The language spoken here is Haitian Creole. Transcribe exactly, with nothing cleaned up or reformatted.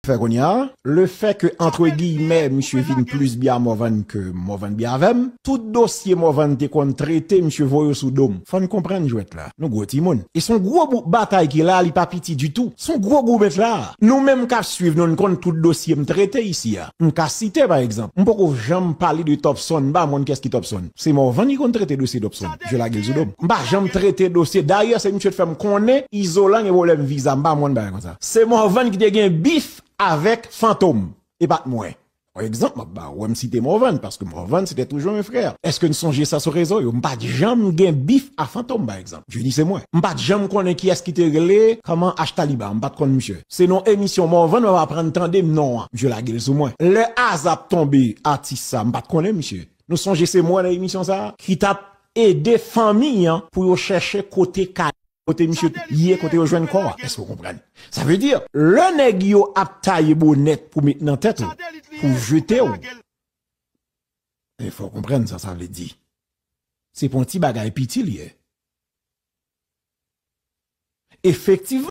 Fè kounye a, le fè ke, antre giyimè, misye vin plis byen a Morvan ke Morvan byen avè m, tout dosye Morvan te konn trete, misye voye yo sou do m. Fò n konprann jwèt la. Nou gwo timoun. E se yon gwo bout batay ki la, li pa piti ditou. Se yon gwo gwo bèt la. Nou menm k ap swiv, nou, n konn tout dosye m trete isi a. M ka site, pa egzanp, m poko janm pale de Topson, m pa konn kiyès ki Topson. Se Morvan ki konn trete dosye Topson. Je lage l sou do m. M pa janm trete dosye. Dayè, se misye t fè m konnen Izolan gen pwoblèm viza. M pa konn bagay konsa. Se Morvan ki te gen bif avèk Fantom. E pa t mwen. Pa egzanp, m ap ba ou, m site Morvan, paske Morvan, c'était toujours un frère. Èske n sonje sa sou rezo yo? M pa t janm gen bif a Fantom, pa egzanp. Je dis c'est moi. M pa t janm konnen kiyès ki te rele, kòman, H Taliba, m pa t konn misye. Se nan emisyon Morvan, m ap aprann tande m non an. Misye lage l sou mwen. Lè Aza ap tonbe, atis sa, m pa t konnen misye. Nou sonje se mwen nan emisyon sa a, ki t ap ede fanmi an pou yo chèche kote ka kote misye ye, kote yo jwenn kò a. Èske w konprann? Sa vle di, lè nèg yo ap taye bonèt pou met nan tèt ou, pou jete w, e fò w konprann sa sa vle di. Se pa yon ti bagay piti li ye. Efektivman,